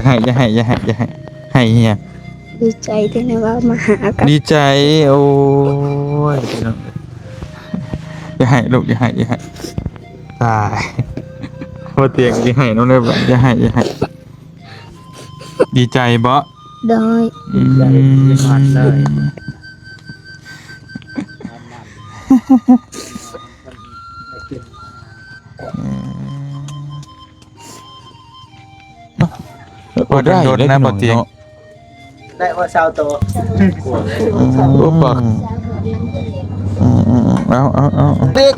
ໃຫ້ ຢ່າໃຫ້ ຢ່າໃຫ້ ຢ່າໃຫ້ ໃຫ້ເຮຍ ດີໃຈທີ່ໄດ້ເວົ້າມາຫາກັນ ດີໃຈ. ໂອ້ຍ ພີ່ນ້ອງ ຢ່າໃຫ້ລູກ ຢ່າໃຫ້ ຢ່າໃຫ້ ຕາຍ ບໍ່ຕຽງຊິໃຫ້ນຳເລີຍ ຢ່າໃຫ້ ຢ່າໃຫ້. ດີໃຈບໍ່? ໂດຍ ອືມ ດີໃຈ ດີຂາດເລີຍ. ອືມ ບໍ່ໄດ້ ບໍ່ໄດ້ ບໍ່ໄດ້ ບໍ່ຕຽງເນາະ. ໄດ້ບໍ່ຊາວໂຕ? ອືມ ອຸປະ ອືມ ເອົາ ເອົາ ເອົາ ເດັກ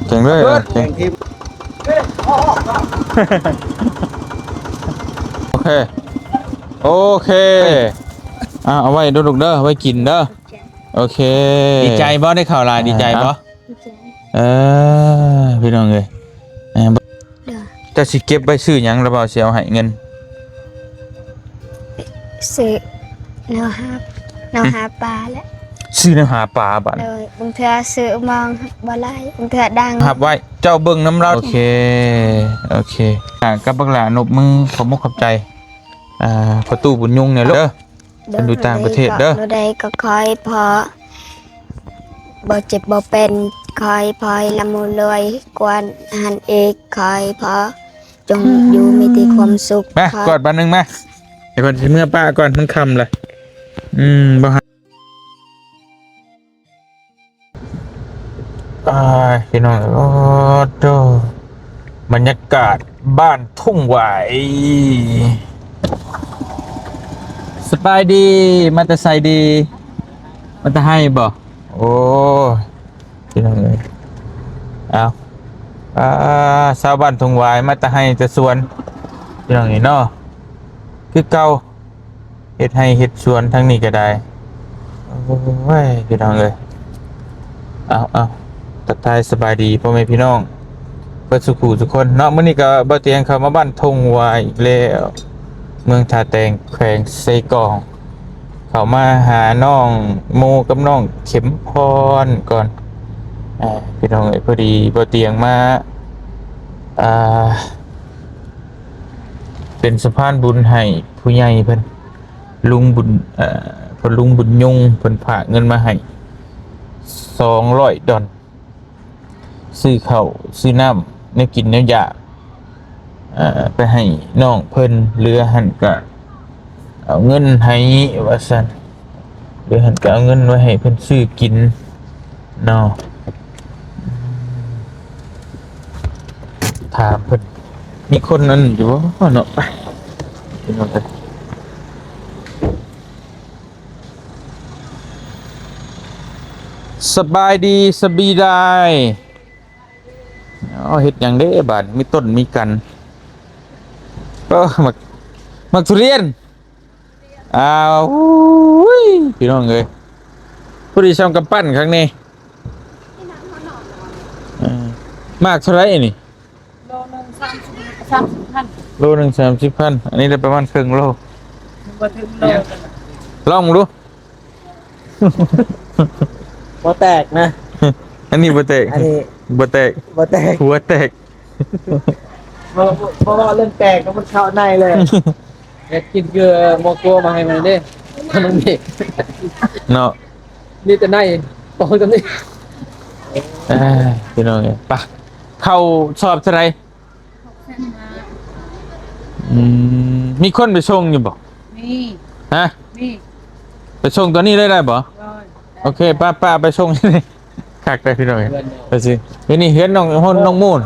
ເກັ່ງເລີຍ ເບິດ ເກັ່ງທີມ ໂອເຄ ໂອເຄ ອ່າ ເອົາໄວ້ເດີລູກເດີ ໄວ້ກິນເດີ. ໂອເຄ ດີໃຈບໍ່? ໄດ້ເຂົ້າຫຼາຍ ດີໃຈບໍ່? ເອີ ພີ່ນ້ອງເອີຍ ເອີ ເຈົ້າຊິເກັບໄວ້ຊື້ຫຍັງ ລະບ່າວຊິເອົາໃຫ້ເງິນ? ຊື້ແນວຫາ ແນວຫາປາແຫຼະ ຊື້ແນວຫາປາບາດ ໂດຍ ບາງເທື່ອຊື້ມອງບໍ່ໄດ້ ບາງເທື່ອດັງ ຮັບໄວ້. ເຈົ້າເບິ່ງນຳລາວ ໂອເຄ ໂອເຄ ອ່າ ກັບບັກຫຼ້ານົບມື ຂອບມຸກຂອບໃຈ ອ່າ ພໍ່ຕູ້ບຸນຍົງແດ່ເດີ. ໂດຍ ເພິ່ນຢູ່ຕ່າງປະເທດເດີ ໂດຍ ກໍຂໍໃຫ້ພໍ່ບໍ່ເຈັບບໍ່ເປັນ ຂໍໃຫ້ພໍ່ຮ່ຳໃຫ້ລວຍກວ່າຫັ້ນອີກ ຂໍໃຫ້ພໍ່ຈົ່ງຢູ່ມີແຕ່ຄວາມສຸກ. ມາ ຂໍ ກອດບາດໜຶ່ງມາ ໃຫ້ເພິ່ນຊິເມືອປະກ່ອນ ມັນຄ່ຳລະ ອືມ ບໍ່ ອ້າຍ ພີ່ນ້ອງເອີຍ ໂອ້ໂຕ ບັນຍາກາດບ້ານທົ່ງຫວາຍ. ສະບາຍດີ ມາແຕ່ໃສດີ? ມາແຕ່ໄຮ່ບໍ່? ໂອ້ ພີ່ນ້ອງເອີຍ ເອົາ ອ່າ ຊາວບ້ານທົ່ງຫວາຍ ມາແຕ່ໄຮ່ແຕ່ສວນ ພີ່ນ້ອງເອີຍເນາະ ຄືເກົ່າ. ເຮັດໄຮ່ເຮັດສວນທາງນີ້ກໍໄດ້. ໂອ້ຍ ພີ່ນ້ອງເອີຍ ເອົາ ເອົາ ທັກທາຍສະບາຍດີພໍ່ແມ່ພີ່ນ້ອງເບິດສູ່ຄູ່ສູ່ຄົນເນາະ. ມື້ນີ້ກໍບ່າວຕຽງເຂົ້າມາບ້ານທົ່ງຫວາຍອີກແລ້ວ ເມືອງທ່າແຕງ ແຂວງເຊກອງ ເຂົ້າມາຫານ້ອງໂມກັບນ້ອງເຂັມພອນກ່ອນ ເອີ ພີ່ນ້ອງເອີຍ. ພໍດີບ່າວຕຽງມາ ອ່າ ເປັນສະພານບຸນໃຫ້ຜູ້ໃຫຍ່ເພິ່ນ ລຸງບຸນ ເອີ ພໍ່ລຸງບຸນຍົງ ເພິ່ນຝາກເງິນມາໃຫ້ສອງຮ້ອຍດອນ ຊື້ເຂົ້າຊື້ນ້ຳ ແນວກິນແນວຢາກ ເອີ ໄປໃຫ້ນ້ອງເພິ່ນ. ເຫຼືອຫັ້ນກະເອົາເງິນໃຫ້ວ່າຊັ້ນ ເຫຼືອຫັ້ນກະເອົາເງິນໄວ້ໃຫ້ເພິ່ນຊື້ກິນ ເນາະ ຖາມເພິ່ນ ມີຄົນນັ້ນຢູ່ບໍ່ເນາະ? ໄປ ພີ່ນ້ອງເອີຍ ສະບາຍດີ ສະບີດາຍ. ເອົາ ເຮັດຫຍັງເດ້ບາດ ມີຕົ້ນມີກັນ ເອີ ໝາກ ໝາກທຸລຽນ. ອ້າວ ອຸ້ຍ ພີ່ນ້ອງເອີຍ ພໍດີຊ່ຳກຳປັ້ນຄັກນີ້. ເອີ ໝາກເທົ່າໃດນີ້? ໂລໜຶ່ງສາມສິບ ສາມສິບພັນ ໂລໜຶ່ງສາມສິບພັນ ອັນນີ້ໄດ້ປະມານເຄິ່ງໂລ ບໍ່ເຖິງໂລ. ລອງເບິ່ງດູ. ບໍ່ແຕກນະ ອັນນີ້ບໍ່ແຕກ ອັນນີ້ບໍ່ແຕກ ບໍ່ແຕກ ຫົວແຕກ. ບໍ່ ບໍ່ ບໍ່ເວົ້າເລື່ອງແຕກ ມັນເຂົ້າໃນເລີຍ. ຢາກກິນເກືອໝໍກົວມາໃຫ້ມັນເດ້ ມັນມີເນາະ ມີແຕ່ໃນ ປອງຈຳນີ້. ເອີ ພີ່ນ້ອງເອີຍ ໄປ ເຂົ້າສອບເທົ່າໃດ? ອືມ ມີຄົນໄປສົ່ງຢູ່ບໍ່? ມີ ຮະ? ມີ ໄປສົ່ງຕອນນີ້ເລີຍໄດ້ບໍ່? ໄດ້ ໂອເຄ ປ້າ ປ້າໄປສົ່ງ ຄັກໄດ້ພີ່ນ້ອງເອີຍ. ເອີ ໄປຊິ ນີ້ເຮືອນນ້ອງ ນ້ອງມູນ.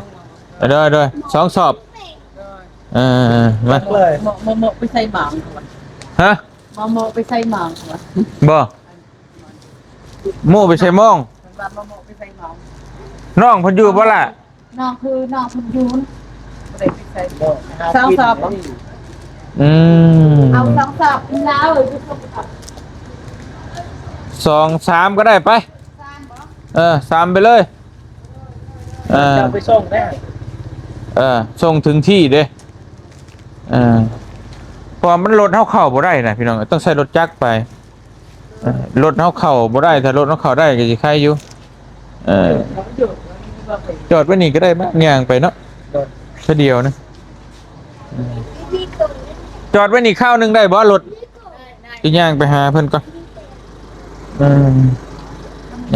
ໂດຍ ໂດຍ ສອງສອບ. ເອີ ມາ ເໝາະ ເໝາະ ເໝາະໄປໃສ່ໝາກ. ຮະ? ເໝາະ ເໝາະໄປໃສ່ໝາກ. ບໍ່ ໂມໄປໃສ່ມອງ. ເພິ່ນວ່າເໝາະ ເໝາະໄປໃສ່ໝາກ. ນ້ອງເພິ່ນຢູ່ບໍ່ລະ? ນ້ອງຄືນ້ອງເພິ່ນຢູ່ ບໍ່ໄດ້ໄປໃສ່. ສອງສອບ. ອືມ ເອົາສອງສອບແລ້ວ ສອງສາມກໍໄດ້ໄປ. ເອີ ສາມໄປເລີຍ. ເອີ ເຈົ້າໄປສົ່ງແດ່. ເອີ ສົ່ງເຖິງທີ່ເດ້. ເອີ ເພາະວ່າມັນ ລົດເຮົາເຂົ້າບໍ່ໄດ້ນະພີ່ນ້ອງ ຕ້ອງໃຊ້ລົດຈັກໄປ. ເອີ ລົດເຮົາເຂົ້າບໍ່ໄດ້ ຖ້າລົດເຮົາເຂົ້າໄດ້ກໍຊິໄຄຢູ່. ເອີ ຈອດໄວ້ນີ້ກໍໄດ້ ມາຍ່າງໄປເນາະ ເທື່ອດຽວນະ. ອືມ ຈອດໄວ້ນີ້ຄາວໜຶ່ງໄດ້ບໍ່ລົດ? ໄດ້ ໄດ້ ຊິຍ່າງໄປຫາເພິ່ນກ່ອນ. ເອີ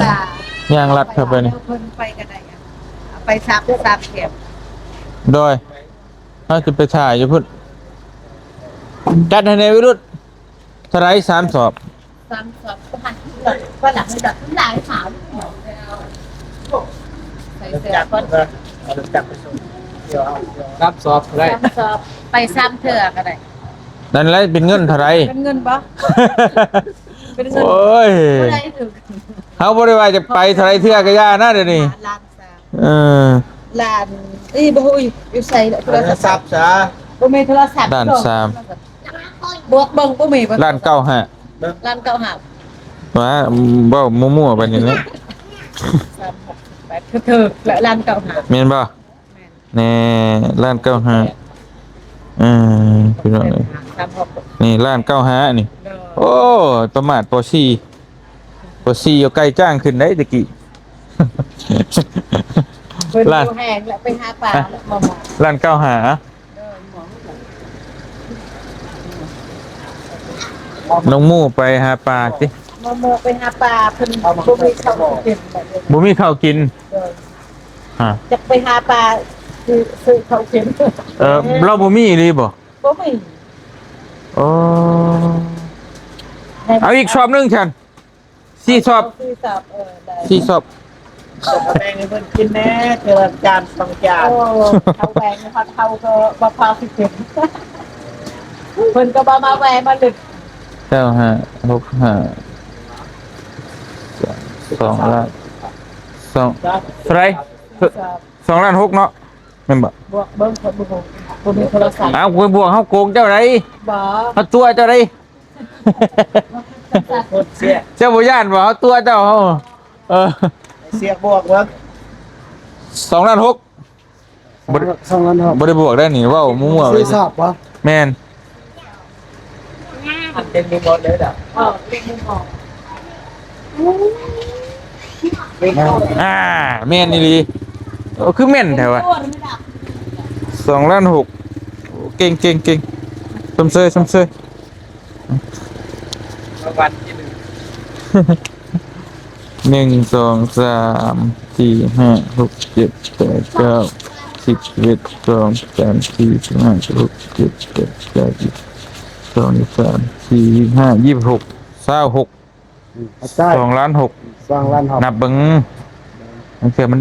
ຍ່າງ ຍ່າງລັດເຂົ້າໄປນີ້ ເພິ່ນໄປກໍໄດ້ ເອົາໄປສາມ ສາມແຖວ. ໂດຍ ເຮົາຈະໄປຖ້າຢູ່ພຸ້ນ. ຈັດໃຫ້ແດ່ວິລຸດ. ເທົ່າໃດ ສາມສອບ? ສາມສອບ ບໍ່ທັນ ວ່າຫຼັງຈາກຫຼາຍສາມ ໃສ່ເສື້ອກ່ອນ ເອົາລົດຈັກໄປສົ່ງ ສາມສອບໄດ້ ສາມສອບ ໄປສາມເທື່ອກໍໄດ້. ນັ້ນແຫຼະ ເປັນເງິນເທົ່າໃດ? ເປັນເງິນບໍ່? ເປັນເງິນ ໂອ້ຍ ເທົ່າໃດຖືກ? ເຮົາບໍ່ໄດ້ວ່າຈະໄປເທົ່າໃດເທື່ອກໍຢ່ານະ ດຽວນີ້ ລ້ານສາມ. ເອີ ລ້ານ ອີ່ ບໍ່ຮູ້ຢູ່ໃສລະ ໂທລະສັບ ໂທລະສັບຊະ ບໍ່ມີໂທລະສັບ ລ້ານສາມ ບວກເບິ່ງ ບໍ່ມີບໍ່ ລ້ານເກົ້າຫ້າ ລ້ານເກົ້າຫ້າ ວ່າ ເວົ້າມົ້ວໆໄປນີ້ແຫຼະ ສາມຫົກແປດ ຖືກໆ ແລະ ລ້ານເກົ້າຫ້າ ແມ່ນບໍ່? ແມ່ນ ແນ່ ລ້ານເກົ້າຫ້າ ເອີ ພີ່ນ້ອງເອີຍ ສາມຫົກ ນີ້ ລ້ານເກົ້າຫ້ານີ້ ໂອ້ ປະມາດ ປໍສີ່ ປໍສີ່ເອົາໄກ່ຈ້າງຂຶ້ນໄດ໋ຕະກີ້ ເພິ່ນ ລ້ານ ຢູ່ແຫ້ງແລ້ວ ໄປຫາປາແລ້ວ ມາມອງ ລ້ານເກົ້າຫ້າ ນ້ອງໝູ່ໄປຫາປາຕິ ມາມອງໄປຫາປາ ເພິ່ນບໍ່ມີເຂົ້າກິນ ບໍ່ມີເຂົ້າກິນ ໂດຍ ຮະ ຈະໄປຫາປາ ຊື້ ຊື້ເຂົ້າກິນ ເອີ ລາວບໍ່ມີອີ່ຫຼີບໍ່? ບໍ່ມີ ໂອ້ ເອົາອີກຊອບໜຶ່ງຊັ້ນ ສີ່ຊອບ ສີ່ຊອບ ເອີ ໄດ້ ສີ່ຊອບ ຈະມາແບ່ງໃຫ້ເພິ່ນກິນແດ່ ເທື່ອລະຈານສອງຈານ ໂອ້ ເຮົາແບ່ງໃຫ້ເຂົາ ເຮົາກໍບໍ່ພໍຊິກິນ ເພິ່ນກໍບໍ່ມາແວ່ມາລຶກ ເກົ້າຫ້າ ຫົກຫ້າ ສອງລ້ານ ສອງ ເທົ່າໃດ? ສອງລ້ານຫົກເນາະ ແມ່ນບໍ່? ບວກເບິ່ງ ເພິ່ນບໍ່ຮູ້ ບໍ່ມີໂທລະສັບ ເອົ້າ ຂ້ອຍບວກ ເຮົາໂກງເຈົ້າໃດ ບໍ່ ເຮົາຕົວະເຈົ້າໃດ ເຈົ້າບໍ່ຢ້ານບໍ່ ເຮົາຕົວະເຈົ້າ ເຮົາ ເອີ ເສຍບວກເບິ່ງ ສອງລ້ານຫົກ ບໍ່ໄດ້ ສອງລ້ານຫົກ ບໍ່ໄດ້ບວກໄດ້ນີ້ ເວົ້າມົ້ວໆໄປ ສີ່ຊອບບໍ່? ແມ່ນ ອັນເຕັມໄປໝົດເລີຍດອກ ເອີ ເຕັມໄປໝົດ ອ່າ ແມ່ນອີ່ຫຼີ ໂອ້ ຄືແມ່ນແທ້ວະ ສອງລ້ານຫົກ ເກັ່ງໆໆ ຊົມເຊີຍ ຊົມເຊີຍ ລາງວັນທີໜຶ່ງ ໜຶ່ງ ສອງ ສາມ ສີ່ ຫ້າ ຫົກ ເຈັດ ແປດ ເກົ້າ ສິບ ສິບເອັດ ສິບສອງ ສິບສາມ ສີ່ ສິບຫ້າ ສິບຫົກ ສິບເຈັດ ສິບແປດ ສິບເກົ້າ ສິບສອງ ສິບສາມ ສີ່ ສິບຫ້າ ຊາວຫົກ ອືມ ສອງລ້ານຫົກ ສອງລ້ານຫົກ ນັບເບິ່ງ ບາງເທື່ອມັນ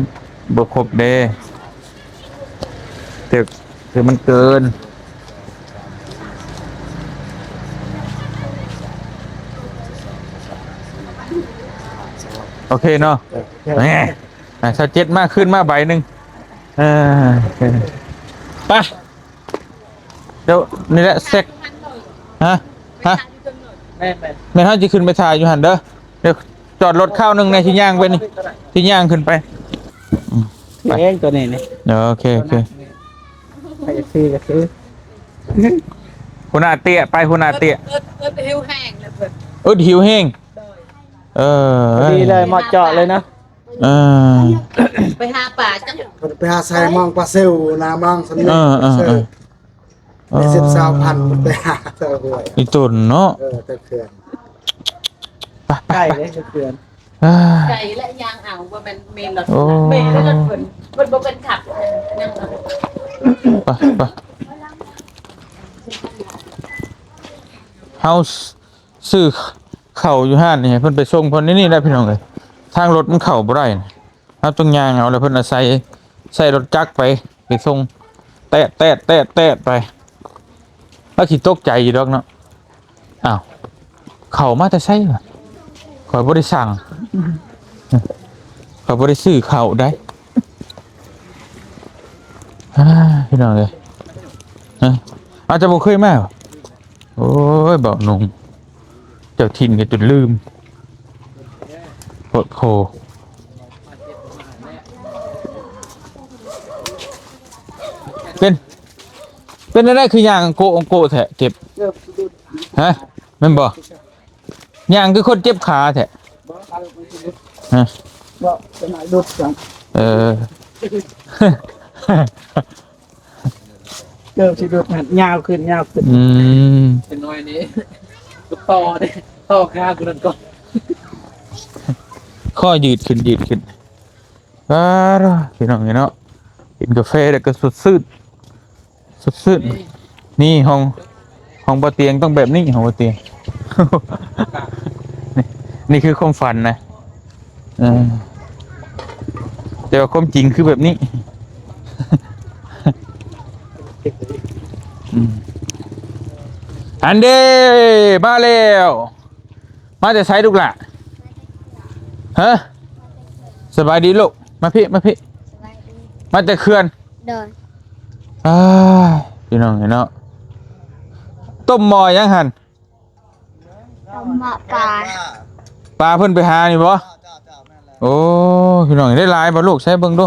ບໍ່ຄົບເດ້ ຖືກ ຄືມັນເກີນ ໂອເຄເນາະ ເອີ ໂອເຄ ແໝ ອ່າ ຊາວເຈັດ ມາ ຄືນມາໃບໜຶ່ງ ເອີ ໂອເຄ ໄປ ດຽວນີ້ແຫຼະ ເຊັກ ຮະ ຮະ ແມ່ນໆ ແມ່ນ ເຮົາຊິຂຶ້ນໄປຖ້າຢູ່ຫັ້ນເດີ ດຽວຈອດລົດຄາວໜຶ່ງແດ່ ຊິຍ່າງໄປນີ້ ຊິຍ່າງຂຶ້ນໄປ ອືມ ໄປ ເອງຕົວນີ້ນີ້ ເອີ ໂອເຄ ໂອເຄ ໃຜຢາກຊື້ກໍຊື້ ຫົວໜ້າເຕ້ຍ ໄປຫົວໜ້າເຕ້ຍ ອຶດ ອຶດ ອຶດຫິວແຮງແລ້ວເພິ່ນ ອຶດຫິວແຮງ ໂດຍ ເອີ ພໍດີເລີຍ ເໝາະເຈາະເລີຍເນາະ ເອີ ໄປຫາປາຈັກ ໄປຫາໃສ່ມອງປາຊິວນາ ມອງສຳເລັດ ເອີ ເອີ ເອີ ໄດ້ສິບ ຊາວພັນ ໄປຫາເຈົ້າຫ້ວຍ ອີຕົນເນາະ ເອີ ແຕ່ເຂື່ອນ ໄປ ໄປ ໄປ ໄກເດ້ເຂື່ອນ ອ່າ ໄກ ແລະ ຍ່າງເອົາ ບໍ່ແມ່ນມີລົດ ໂອ້ ມີແຕ່ລົດເພິ່ນ ເພິ່ນບໍ່ເປັນຂັບ ຍ່າງເອົາ ໄປ ໄປ ເຮົາ ຊື້ເຂົ້າຢູ່ຮ້ານນີ້ ໃຫ້ເພິ່ນໄປສົ່ງເພິ່ນຢູ່ນີ້ແຫຼະພີ່ນ້ອງເອີຍ ທາງລົດມັນເຂົ້າບໍ່ໄດ້ ເຮົາຕ້ອງຍ່າງເອົາ ແລ້ວເພິ່ນອາໄສໃຊ້ລົດຈັກໄປ ໄປສົ່ງ ແຕະໆໆໄປ ລາວຊິຕົກໃຈຢູ່ດອກເນາະ ອ້າວ ເຂົ້າມາແຕ່ໃສວະ ຂ້ອຍບໍ່ໄດ້ສັ່ງ ຂ້ອຍບໍ່ໄດ້ຊື້ເຂົ້າໃດ ອ່າ ພີ່ນ້ອງເອີຍ ຮະ ອາດຈະບໍ່ເຄີຍມາ ໂອ້ຍ ເບົາໜຸ່ງ ເຈົ້າຖິ່ນກໍຈົນລືມ ໂພດໂພ ເປັນ ເປັນແນວໃດຄືຍ່າງໂກະໂອງໂກະແທ້ ເຈັບ ຮະ ແມ່ນບໍ່? ຍ່າງຄືຄົນເຈັບຂາແທ້ ຮະ ເອີ ເກີບຊິຫຼຸດ ຍາວຂຶ້ນ ຍາວຂຶ້ນ ອືມ ເປັນນ້ອຍນີ້ ລູກຕໍ່ເດ້ ຕໍ່ຂ້າງຜູ້ນັ້ນກ່ອນ ຂໍ້ຢືດຂຶ້ນ ຢືດຂຶ້ນ. ອ່າ ພີ່ນ້ອງເອີຍເນາະ ກິນກາແຟແລ້ວກໍສົດຊື່ນ ສົດຊື່ນ. ນີ້ ນີ້ຫ້ອງ ຫ້ອງບໍ່ຕຽງຕ້ອງແບບນີ້ ຫ້ອງບໍ່ຕຽງ ນີ້ ນີ້ຄືຄວາມຝັນນະ. ເອີ ແຕ່ວ່າຄວາມຈິງຄືແບບນີ້. ອືມ ອັນເດ ມາແລ້ວ. ມາແຕ່ໃສລູກຫຼ້າ? ຮະ? ສະບາຍດີລູກ ມາພີ້ ມາພີ້. ສະບາຍດີ. ມາແຕ່ເຂື່ອນ? ໂດຍ. ອ້າ ພີ່ນ້ອງເອີຍເນາະ ຕົ້ມໝໍ້ຫຍັງຫັ້ນ? ຕົ້ມໝໍ້ປາ. ປາເພິ່ນໄປຫານີ້ບໍ່? ໂອ້ ພີ່ນ້ອງ ໄດ້ຫຼາຍບໍ່ລູກ? ໃຊ້ເບິ່ງດູ.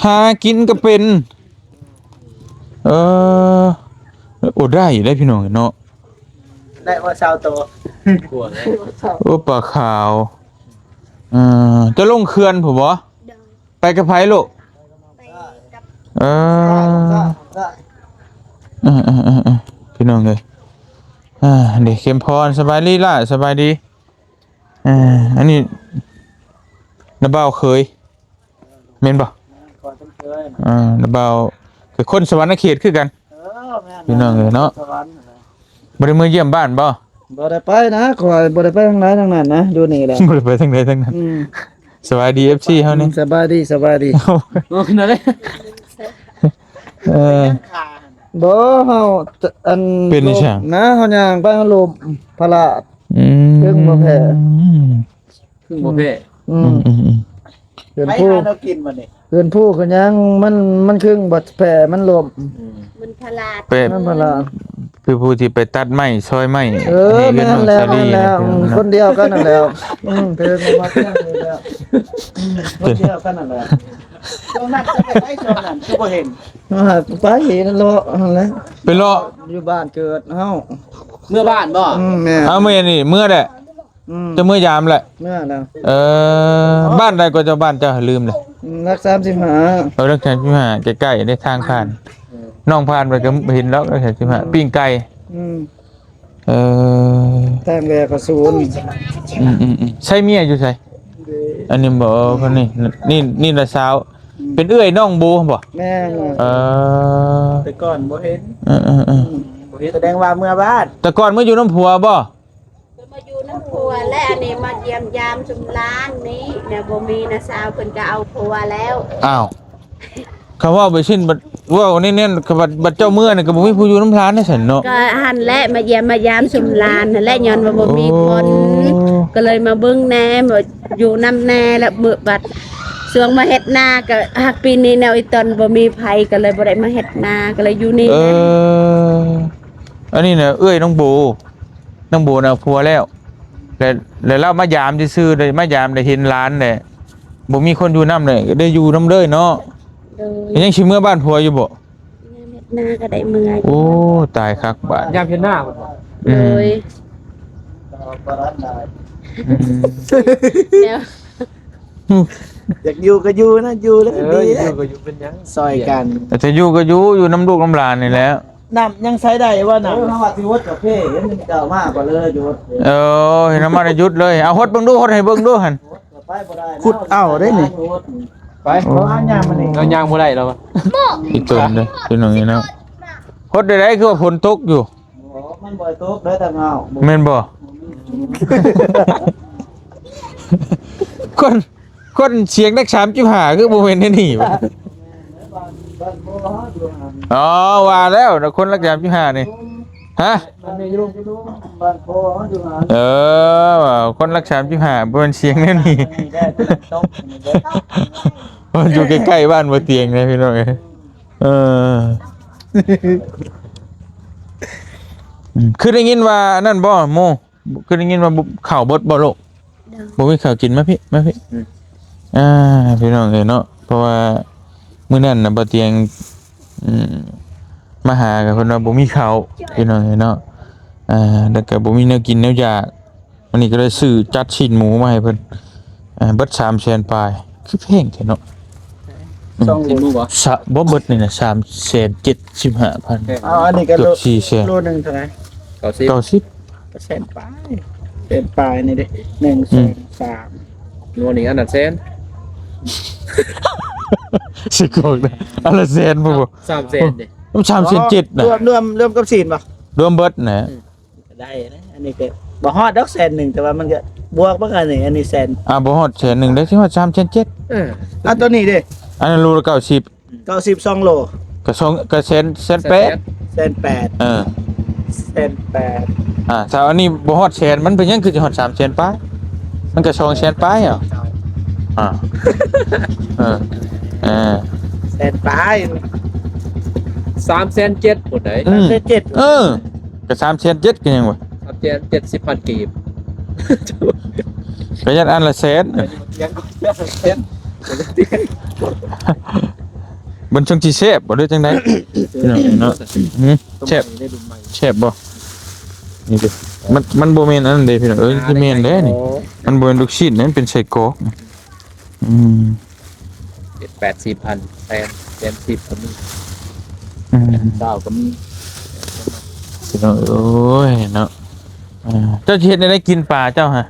ຫາກິນກໍເປັນ. ເອີ ໂອ້ ໄດ້ຢູ່ເດ້ພີ່ນ້ອງເນາະ. ໄດ້ວ່າຊາວໂຕ. ໂອ້ ປາຂາວ. ເອີ ຈະລົງເຂື່ອນພຸ້ນບໍ່? ໂດຍ. ໄປກັບໃຜລູກ? ໄປກັບ ເອີ ເອີໆໆໆ ພີ່ນ້ອງເອີຍ. ອ່າ ເດ ເຂັມພອນ ສະບາຍດີຫຼ້າ ສະບາຍດີ. ອ່າ ອັນນີ້ນ້າບ່າວເຂີຍ ແມ່ນບໍ່? ອ່າ ນ້າບ່າວ ຄືຄົນສະຫວັນນະເຂດຄືກັນ. ເອີ ແມ່ນ ພີ່ນ້ອງເອີຍເນາະ ສະຫວັນ. ບໍ່ໄດ້ເມືອຢ້ຽມບ້ານບໍ່? ບໍ່ໄດ້ໄປນະ ຂ້ອຍບໍ່ໄດ້ໄປທາງໃດທາງນັ້ນນະ ຢູ່ນີ້ແຫຼະ ບໍ່ໄດ້ໄປທາງໃດທາງນັ້ນ. ອືມ ສະບາຍດີ ເອັຟຊີ ເຮົານີ້. ອືມ ສະບາຍດີ ສະບາຍດີ. ໂອ້ ນັ້ນແຫຼະ. ເອີ ບໍ່ ເຮົາ ອັນ ເປັນຫຍັງ? ນະ ເຮົາຍ່າງໄປ ເຮົາລົມພະລາດ. ອືມ ຄຶ່ງບໍ່ແພ້ ຄຶ່ງບໍ່ແພ້. ອືມ ອືມໆໆ ເຮືອນພູ ໃຜຫາແນວກິນບັດນີ້? ເຮືອນພູກໍຍັງ ມັນ ມັນຄຶ່ງບໍ່ແພ້ ມັນລົມ. ອືມ ມັນພະລາດ ແປ້ ມັນພະລາດ ຄືຜູ້ທີ່ໄປຕັດໄມ້ ຊອຍໄມ້ ເອີ ໃຫ້ເຮືອນນ້ອງສາລີ ແມ່ນແລ້ວ ແມ່ນແລ້ວ. ອືມ ຄົນດຽວກັນນັ້ນແຫຼະ. ອືມ ເພິ່ນມາທຽງນີ້ແຫຼະ. ອືມ ຄົນດຽວກັນນັ້ນແຫຼະ. ຊ່ວງນັ້ນເຈົ້າໄປໃສ ຊ່ວງນັ້ນຄືບໍ່ເຫັນ? ອ່າ ໄປເລາະຫັ້ນແຫຼະ ໄປເລາະ ຢູ່ບ້ານເກີດເຮົາ. ເມືອບ້ານບໍ່? ອືມ ແມ່ນ. ເອົາ ມື້ນີ້ເມືອແຫຼະ. ອືມ ຈະເມືອຍາມແຫຼະ ເມືອແລ້ວ. ເອີ ບ້ານໃດກໍເຈົ້າ ບ້ານເຈົ້າ ລືມແລ້ວ. ອືມ ຫຼັກສາມສິບຫ້າ. ເອີ ຫຼັກສາມສິບຫ້າ ໃກ້ໆ ໃນທາງຜ່ານ ເອີ ນ້ອງຜ່ານໄປກໍເຫັນແລ້ວ ຫຼັກສາມສິບຫ້າ ອືມ ປີ້ງໄກ່. ອືມ ເອີ ທາງແວກະສູນ. ອືມໆໆ ໃຊ້ເມຍຢູ່ໃສ? ອັນນີ້ບໍ່ ເອີ ຄົນນີ້ ນີ້ ນີ້ລະສາວ. ອືມ ເປັນເອື້ອຍນ້ອງໂບບໍ່? ແມ່ນ. ເອີ ແຕ່ກ່ອນບໍ່ເຫັນ. ເອີໆໆ ອືມ ບໍ່ເຫັນ ສະແດງວ່າເມືອບ້ານ. ແຕ່ກ່ອນມາຢູ່ນຳຜົວບໍ່? ມາຢູ່ນຳຜົວແລ້ວ ອັນນີ້ມາຢ້ຽມຢາມຊຸມຫຼານນີ້ນະ ບໍ່ມີນະ ສາວເພິ່ນກໍເອົາຜົວແລ້ວ. ອ້າວ ຄຳເວົ້າໄປຊີ້ນ ບັດເວົ້າແນ່ນໆ ບັດ ບັດເຈົ້າເມືອນີ້ກໍບໍ່ມີຜູ້ຢູ່ນຳຫຼານໃດຊັ້ນເນາະ. ກໍຫັ້ນແຫຼະ ມາຢ້ຽມມາຢາມຊຸມຫຼານຫັ້ນແຫຼະ ຍ້ອນວ່າບໍ່ມີຄົນ. ໂອ້ ກໍເລີຍມາເບິ່ງແດ່ ມາຢູ່ນຳແດ່ ແລ້ວມື້ບັດຊ່ວງມາເຮັດນາ ກໍຫາກປີນີ້ແນວອີ່ຕົນບໍ່ມີໃຜ ກໍເລີຍບໍ່ໄດ້ມາເຮັດນາ ກໍເລີຍຢູ່ນີ້. ເອີ ອັນນີ້ນະ ເອື້ອຍນ້ອງໂບ ນາງໂບນະເອົາຜົວແລ້ວ ແລະ ແລະລາວມາຢາມຊື່ໆ ໄດ້ມາຢາມ ໄດ້ເຫັນຫຼານແຫຼະ ບໍ່ມີຄົນຢູ່ນຳເລີຍ ໄດ້ຢູ່ນຳເລີຍເນາະ. ໂດຍ. ຍັງຊິເມືອບ້ານຜົວຢູ່ບໍ່? ຍາມເຮັດນາກໍໄດ້ເມືອ. ໂອ້ ຕາຍຄັກບາດ ຍາມເຮັດນາ. ອືມ ໂດຍ. ອືມ ແລ້ວ ອືມ ຢາກຢູ່ກໍຢູ່ນະ ຢູ່ແລ້ວກໍດີ. ເອີ ຢູ່ກໍຢູ່ ເປັນຫຍັງ ຊ່ອຍກັນ. ແຕ່ຢູ່ກໍຢູ່ ຢູ່ນຳລູກນຳຫຼານນີ້ແຫຼະ. ນ້ຳຍັງໃຊ້ໄດ້ບໍ່ນ້ຳ? ເອີ ເຮົາວ່າຊິຫົດກາເຟ ເຫັນເຈົ້າມາກໍເລີຍຢຸດ. ເອີ ເຫັນນ້ຳມັນຢຸດເລີຍ. ເອົາຫົດເບິ່ງດູ ຫົດໃຫ້ເບິ່ງດູຫັ້ນ. ໄປບໍ່ໄດ້ ຂຸດເອົາໄດ້ນີ້. ໄປ ເອົາຍ່າງມານີ້ ເອົາຍ່າງບໍ່ໄດ້ແລ້ວ. ອີຕົນເດ້ ພີ່ນ້ອງເອີຍເນາະ. ຫົດໄດ້ໃດ ຄືວ່າຝົນຕົກຢູ່? ບໍ່ ມັນບໍ່ຕົກເດ້ ແຕ່ເຮົາ ແມ່ນບໍ່? ຄົນ ຄົນສຽງນັກສາມສິບຫ້າ ຄືບໍ່ແມ່ນແນວນີ້ຫວາ? ອໍ ວ່າແລ້ວ ຄົນລັກສາມສິບຫ້ານີ້ ຮະ? ເອີ ວ່າຄົນລັກສາມສິບຫ້າ ບໍ່ແມ່ນສຽງແນວນີ້. ມັນຢູ່ໃກ້ໆ ບ້ານບໍ່ຕຽງເດ້ ພີ່ນ້ອງເອີຍ. ເອີ ອືມ ຄືໄດ້ຍິນວ່ານັ້ນບໍ່ ໂມ? ຄືໄດ້ຍິນວ່າ ເຂົ້າເບິດບໍ່ລູກ? ໂດຍ. ບໍ່ມີເຂົ້າກິນ ມາພີ້ ມາພີ້. ອືມ ອ່າ ພີ່ນ້ອງເອີຍເນາະ ເພາະວ່າມື້ນັ້ນນະ ບໍ່ຕຽງ ອືມ ມາຫາ ກໍເພິ່ນວ່າບໍ່ມີເຂົ້າ ພີ່ນ້ອງເອີຍເນາະ. ອ່າ ແລ້ວກໍບໍ່ມີແນວກິນແນວຢາກ ວັນນີ້ກໍໄດ້ຊື້ຈັດຊີ້ນໝູມາໃຫ້ເພິ່ນ ເອີ ເບິດສາມແສນປາຍ. ຄືແພງແທ້ເນາະ. ສອງໂລ ສະ ບໍ່ເບິດນີ້ນະ ສາມແສນເຈັດສິບຫ້າພັນ ເອີ ເອົາອັນນີ້ກໍ ເກືອບສີ່ແສນ ໂລໜຶ່ງເທົ່າໃດ? ເກົ້າສິບ ເກົ້າສິບ ແສນປາຍ ແສນປາຍນີ້ເດ້ ໜຶ່ງ ອືມ ສອງ ສາມ ໂລນີ້ອັນລະແສນ ຊິກອກນະ ອັນລະແສນບໍ່ ສາມແສນເດ້ ມັນສາມແສນເຈັດນະ ລວມ ລວມ ລວມກັບຊີ້ນບໍ່? ລວມເບິດນະ ອືມ ກໍໄດ້ນະ ອັນນີ້ກໍບໍ່ຮອດດອກແສນໜຶ່ງ ແຕ່ວ່າມັນກໍບວກມັນກໍນີ້ ອັນນີ້ແສນ ອ່າ ບໍ່ຮອດແສນໜຶ່ງໄດ້ ຊິຮອດສາມແສນເຈັດ ເອີ ອ່າ ຕົວນີ້ເດ້ ອັນນັ້ນໂລລະເກົ້າສິບ ເກົ້າສິບ ສອງໂລ ກໍສອງ ກໍແສນ ແສນແປດ ແສນແປດ ເອີ ແສນແປດ ອ່າ ຖ້າອັນນີ້ບໍ່ຮອດແສນ ມັນເປັນຫຍັງຄືຊິຮອດສາມແສນປາຍ? ມັນກໍສອງແສນປາຍເອົາ ອ່າ ເອີ ເອີ ແສນປາຍ ສາມແສນເຈັດພຸ້ນໃດ ອືມ ສາມແສນເຈັດ ເອີ ກໍສາມແສນເຈັດກໍຍັງວ່າ ສາມແສນເຈັດສິບພັນກີບ ກໍຍັງອັນລະແສນ ມັນຈັ່ງຊິແຊບບໍ່ ຫຼືຈັ່ງໃດ ພີ່ນ້ອງເອີຍເນາະ ຫື ແຊບ ແຊບບໍ່? ນີ້ເດ້ ມັນ ມັນບໍ່ແມ່ນອັນນັ້ນເດ້ພີ່ນ້ອງເອີຍ ຊິແມ່ນເດ້ນີ້ ມັນບໍ່ແມ່ນລູກຊີ້ນເດ້ ມັນເປັນໄສ້ກອກ ອືມ ເຈັດແປດສິບພັນ ແສນ ແສນສິບກໍມີ ອືມ ແສນຊາວກໍມີ ພີ່ນ້ອງເອີຍເນາະ ເຈົ້າຊິເຮັດແນວໃດກິນປາເຈົ້າຫະ?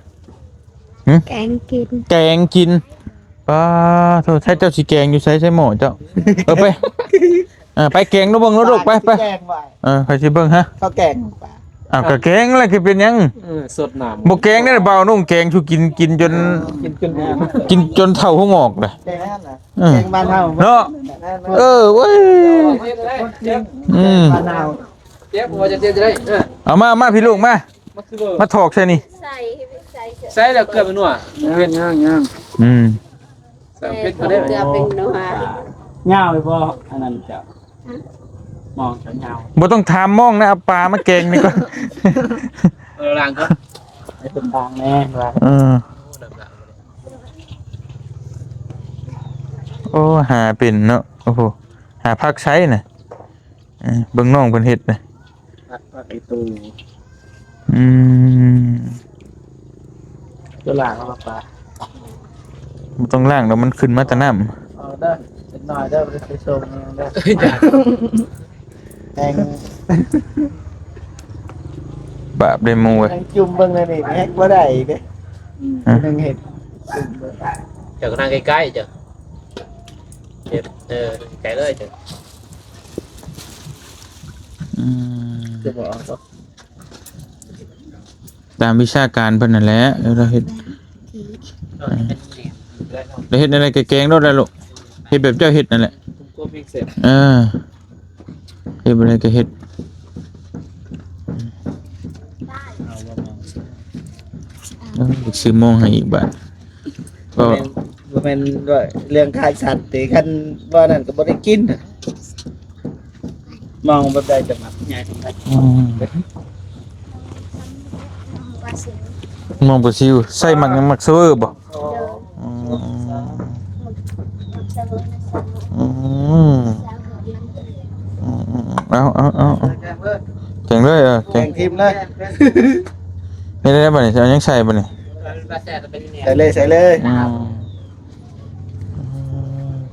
ຫຶ ແກງກິນ ແກງກິນ ປາໂທ ໃຊ້ເຈົ້າຊິແກງຢູ່ໃສ ໃສ່ໝໍ້ເຈົ້າ ເອີ ໄປ ເອີ ໄປແກງດູເບິ່ງດູລູກ ໄປ ໄປ ແກງໄວ້ ເອີ ໃຜຊິເບິ່ງຫະ ເຂົາແກງປາ ອ້າວ ກໍແກງແລ້ວຄືເປັນຫຍັງ ເອີ ສົດນ້ຳ ບໍ່ແກງແນວໃດ ບ່າວນຸ່ງແກງສູ່ກິນ ກິນຈົນ ກິນຈົນ ກິນຈົນເຖົ້າຫົວງອກເດ້ ແກງນັ້ນນະ ເອີ ແກງບ້ານເຮົາເນາະ ເອີ ເວີຍ ອືມ ບ້ານເຮົາ ເຈັບຫົວຈະເຈັບຈະໄດ້ ເອີ ເອົາມາ ເອົາມາພີ່ລູກມາ ມາຖອກໃສ່ນີ້ ໃສ່ ໃສ່ ໃສ່ແລ້ວເກືອໄປນົວ ຍັງ ຍັງ ຍັງ ອືມ ໃສ່ເຜັດກໍໄດ້ ເກືອໄປນົວ ຍາວບໍ່ ອັນນັ້ນເຈົ້າ ຮະ ມອງຈະຍາວ ບໍ່ຕ້ອງຖາມມອງນະ ເອົາປາມາແກງນີ້ກ່ອນ ເອີ ລ້າງກ່ອນ ໃຫ້ເພິ່ນລ້າງແດ່ວ່າ ເອີ ໂອ້ ຫາເປັນເນາະ ໂອ້ໂຫ ຫາຜັກໃຊ້ນະ ເອີ ເບິ່ງນ້ອງເພິ່ນເຮັດນະ ຜັກ ຜັກອີຕູ ອືມ ຈະລ້າງເອົາປາ ບໍ່ຕ້ອງລ້າງດອກ ມັນຂຶ້ນມາແຕ່ນ້ຳ ເອົາເດີ ເດັກນ້ອຍເດີ ບໍ່ໄດ້ໄປສົ່ງເດີ ແຮງ ບາບເດ້ໝູ່ເອີຍ ແຮງຈຸ່ມເບິ່ງແນວນີ້ແຮງບໍ່ໄດ້ອີກເດ້ ອືມ ຜູ້ໜຶ່ງເຮັດ ເຈົ້າກໍນັ່ງໃກ້ໆ ເຈົ້າ ເຮັດ ເອີ ໃກ້ເລີຍ ເຈົ້າ ອືມ ຈະບໍ່ເອົາ ຕາມວິຊາການເພິ່ນນັ້ນແຫຼະ ເອີ ລາວເຮັດ ລາວເຮັດແນວໃດກໍແກງໂລດແຫຼະລູກ ເຮັດແບບເຈົ້າເຮັດນັ້ນແຫຼະ ເອີ ເຮັດແນວໃດກໍເຮັດ ເອີ ຊື້ມອງໃຫ້ອີກບາດ ບໍ່ແມ່ນ ບໍ່ແມ່ນວ່າເລື່ອງຂາຍສັດຕິ ຄັນວ່ານັ້ນກໍບໍ່ໄດ້ກິນ ມອງແບບໃດຈະມັກ ໃຫຍ່ປານໃດ? ອືມ ມອງປາຊິວ ໃສ່ໝາກຫຍັງ ໝາກສະເວີບໍ່? ອືມ ອືມ ອືມ ເອົາ ເອົາ ເອົາ ເອົາ ແກງເລີຍ ເອີ ແກງ ແກງທີມເລີຍ ເຮັດໄດ້ບໍ່ນີ້? ເອົາຫຍັງໃສ່ບໍ່ນີ້? ໃສ່ເລີຍ ໃສ່ເລີຍ ອືມ. ອືມ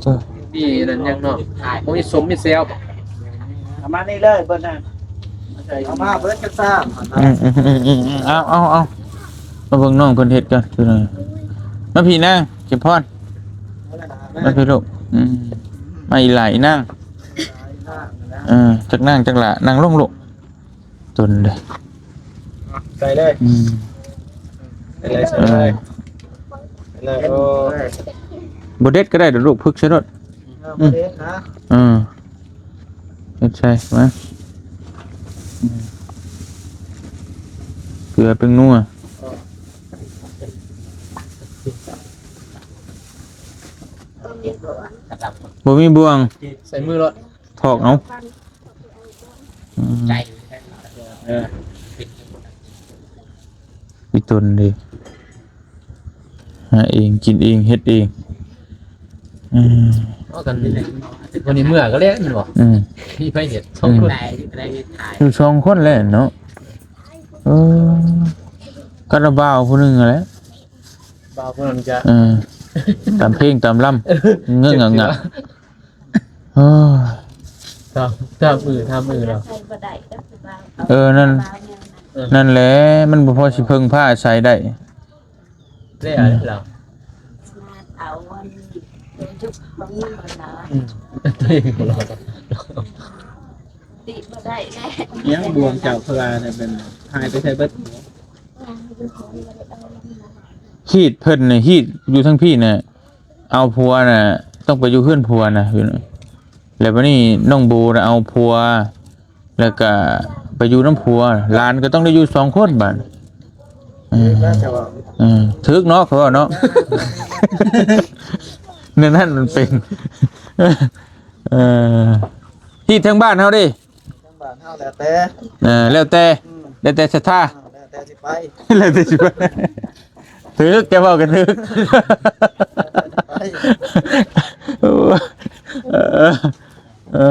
ເຈົ້າ ມີນັ້ນຫຍັງເນາະ ບໍ່ມີສົ້ມມີແຈ່ວບໍ່? ເອົາມານີ້ເລີຍເບິດນັ້ນ ເອົາມາເບິດຈັກຊາມ ອືມໆໆໆ ເອົາໆໆ ມາເບິ່ງນ້ອງເພິ່ນເຮັດກ່ອນ ມາພີ້ນາງ ເກັບພອນ ມາພີ້ລູກ ອືມ ມາອີ່ຫຼ້າ ອີ່ນາງ ເອີ ຈັກນາງຈັກຫຼ້າ ນັ່ງລົງລູກ. ຕົນເດ້ ໃສ່ເລີຍ ອືມ ໃສ່ເລີຍ ໃສ່ເລີຍ ເອີ ໃສ່ເລີຍ ໂອ້ ບໍ່ເດັດກໍໄດ້ດອກລູກ ຜຶກໃສ່ໂລດ ເອີ ບໍ່ເດັດນະ ອືມ ເຮັດໃສ່ມາ ອືມ ເກືອ ແປ້ງນົວ ບໍ່ມີບ່ວງ ໃສ່ມືໂລດ ຖອກເອົາ ອືມ ເອີ ອີ່ຕົນເດ້ ຫາເອງ ກິນເອງ ເຮັດເອງ ອືມ ເອົາກັນ ວັນນີ້ເມື່ອກໍແລ້ວແມ່ນບໍ່? ອືມ ມີໃຜເຮັດ ສອງຄົນ ອືມ ຢູ່ສອງຄົນແຫຼະເນາະ ເອີ ກັບລະບ່າວຜູ້ໜຶ່ງຫັ້ນແຫຼະ ບ່າວຜູ້ນັ້ນຈະ ເອີ ຕາມເພງຕາມລຳ ເງີ້ງງະງະ ເອີຍ ຖາມ ຖາມອື່ນ ຖາມອື່ນເນາະ ໃສ່ບໍ່ໄດ້ດອກຜູ້ບ່າວ ເອີ ນັ້ນ ເອົາແນວນັ້ນ ເອີ ນັ້ນແຫຼະ ມັນບໍ່ພໍຊິເພິ່ງພາອາໄສໄດ້ ໄດ້ອັນນີ້ລະ ສາມາດເອົາອັນໂຕຈຸກຂອງມັນລະ ອືມ ໂຕເອງລະ ຕິບໍ່ໄດ້ແຫຼະ ຍັງບວມເຈົ້າເພິ່ນວ່າແບບນັ້ນ ຫາຍໄປໃສເບິດ? ຮີດເພິ່ນນະ ຮີດຢູ່ທາງພີ້ນະ ເອົາຜົວນະ ຕ້ອງໄປຢູ່ເຮືອນຜົວນະ ແລ້ວບາດນີ້ນ້ອງໂບນະເອົາຜົວ ແລ້ວກະໄປຢູ່ນຳຜົວ ຫຼານກໍຕ້ອງໄດ້ຢູ່ສອງຄົນບາດ ເອີ ຖືກແລ້ວເຈົ້າເວົ້າ ເອີ ຖືກເນາະ ເຂົາເວົ້າເນາະ ແນວນັ້ນມັນເປັນ ເອີ ທີ່ທາງບ້ານເຮົາເດ້ ທາງບ້ານເຮົາແລ້ວແຕ່ ເອີ ແລ້ວແຕ່ ອືມ ແລ້ວແຕ່ສັດທາ ເອີ ແລ້ວແຕ່ຊິໄປ ແລ້ວແຕ່ຊິໄປ ຖືກ ແກເວົ້າກໍຖືກ ໄປ ໂອ້ ເອີ ເອີ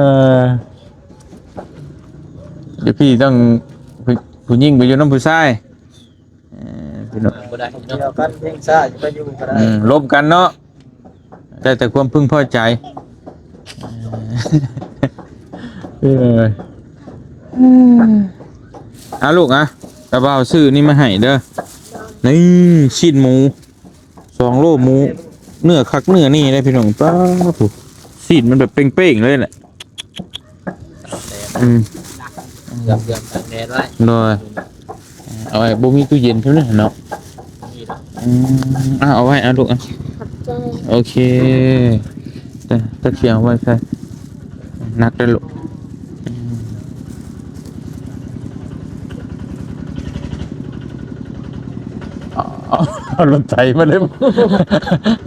ດຽວພີ່ຕ້ອງ ຜູ້ ຜູ້ຍິງໄປຢູ່ນຳຜູ້ຊາຍ ເອີ ພີ່ນ້ອງ ບໍ່ໄດ້ເນາະ ດຽວກັນເພງຊາດ ໄປຢູ່ກໍໄດ້ ອືມ ລົມກັນເນາະ ໄດ້ແຕ່ຄວາມເພິ່ງພໍໃຈ ເອີ ເອົາລູກ ອະ ຕາບ່າວຊື້ນີ້ມາໃຫ້ເດີ ນີ້ ຊີ້ນໝູ ສອງໂລໝູ ເນື້ອຄັກເນື້ອແນ່ເດ້ພີ່ນ້ອງ ປ້າດ ຊີ້ນມັນແບບເປັງໆເລີຍແຫຼະ ອືມ ເກືອບໆ ຕາກແດດໄວ້ ໂດຍ ເອົາໄວ້ ບໍ່ມີຕູ້ເຢັນເທົ່ານັ້ນເນາະ ອືມ ເອົາ ເອົາໄວ້ ເອົາລູກ ເອົາ ຂອບໃຈ ໂອເຄ ແຕ່ ແຕ່ສຽງໄວ້ໃສ່ ໜັກເດີ້ລູກ ອືມ ເອົາ ເອົາລົດໄຖມາເລີຍ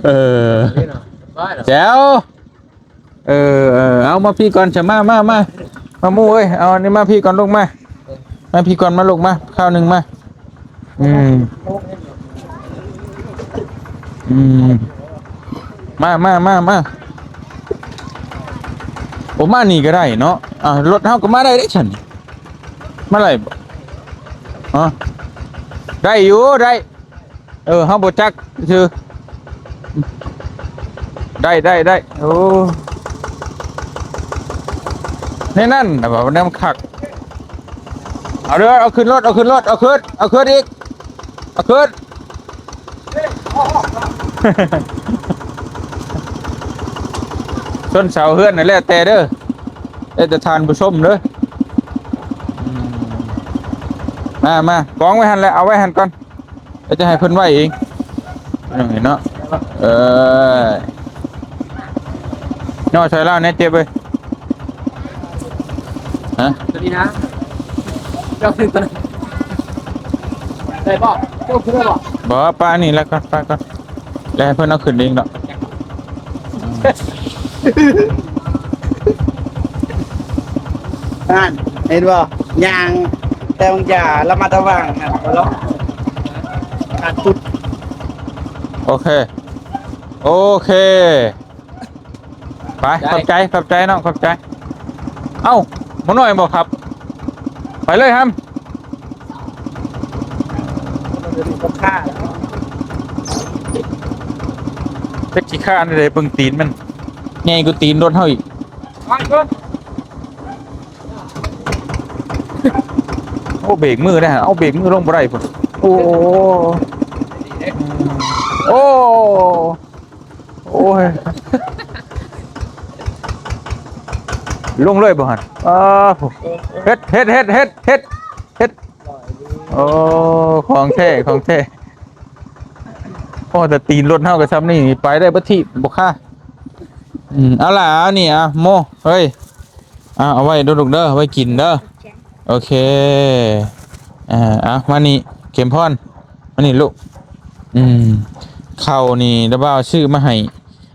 ເອີ ແຈວ ເອີ ເອີ ເອົາມາພີ້ກ່ອນ ຈະມາ ມາ ມາ ມາໝູ່ເອີຍ ເອົາອັນນີ້ມາພີ້ກ່ອນລູກ ມາ ມາພີ້ກ່ອນ ມາລູກ ມາ ຄາວໜຶ່ງ ມາ ອືມ ອືມ ມາ ມາ ມາ ມາ ໂອ້ ມານີ້ກໍໄດ້ເນາະ ອ່າ ລົດເຮົາກໍມາໄດ້ເດ້ຊັ້ນ ມາໄດ້ບໍ່? ຮະ ໄດ້ຢູ່ ໄດ້ ເອີ ເຮົາບໍ່ຈັກຊື່ ໄດ້ ໄດ້ ໄດ້ ໂອ້ ໃນນັ້ນນະ ວ່າແນວມັນຄັກ ເອົາເດີ ເອົາຂຶ້ນລົດ ເອົາຂຶ້ນລົດ ເອົາຂຶ້ນ ເອົາຂຶ້ນອີກ ເອົາຂຶ້ນ ຊົນເສົາເຮືອນນັ້ນແລ້ວແຕ່ເດີ ແລ້ວແຕ່ທ່ານຜູ້ຊົມເດີ ອືມ ມາ ມາ ກອງໄວ້ຫັ້ນແຫຼະ ເອົາໄວ້ຫັ້ນກ່ອນ ແລ້ວຈະໃຫ້ເພິ່ນໄວ້ເອງ ພີ່ນ້ອງເຫັນເນາະ ເອີ ຍໍໃສ່ລາວແດ່ເຈັບເອີຍ ຮະ ຕົວນີ້ນະ ເຈົ້າຖືຕົວນັ້ນ ໄດ້ບໍ່? ເຈົ້າຖືໄດ້ບໍ່? ບໍ່ ປະນີ້ແຫຼະກ່ອນ ປະກ່ອນ ແລ້ວໃຫ້ເພິ່ນເອົາຂຶ້ນເອງດອກ ນັ້ນ ເຫັນບໍ່? ຍ່າງແຕ່ບາງຢ່າລະມັດລະວັງນະ ບໍ່ລອງ ການປຸດ ໂອເຄ ໂອເຄ ໄປ ໄດ້ ຂອບໃຈ ຂອບໃຈນ້ອງ ຂອບໃຈ ເອົ້າ ໝໍນ້ອຍບໍ່ຂັບ ໄປເລີຍຫຳ ຈັກຂີ້ຄ້ານໃດ ເບິ່ງຕີນມັນ ໃຫຍ່ກວ່າຕີນລົດເຮົາອີກ ໂອ້ ເບກມືໄດ້ຫະ ເອົາ ເບກມືລົງບໍ່ໄດ້ພຸ້ນ ໂອ້ ໂອ້ ໂອ້ຍ ລົງເລີຍບໍ່ຫັ້ນ ອ້າ ເຮັດ ເຮັດ ເຮັດ ເຮັດ ເຮັດ ໂອ້ ຂອງແທ້ ຂອງແທ້ ໂອ້ ແຕ່ຕີນລົດເຮົາກໍຊ່ຳນີ້ ໄປໄດ້ບໍ່ຖີບບໍ່ຄາ ອືມ ເອົາລະ ເອົານີ້ ເອົາ ໂມ ເຮີ້ຍ ເອົາ ເອົາໄວ້ເດີລູກເດີ ໄວ້ກິນເດີ ໂອເຄ ເອົາ ມານີ້ ເຂັມພອນ ມານີ້ລູກ ອືມ ເຂົ້ານີ້ ຕາບ່າວຊື້ມາໃຫ້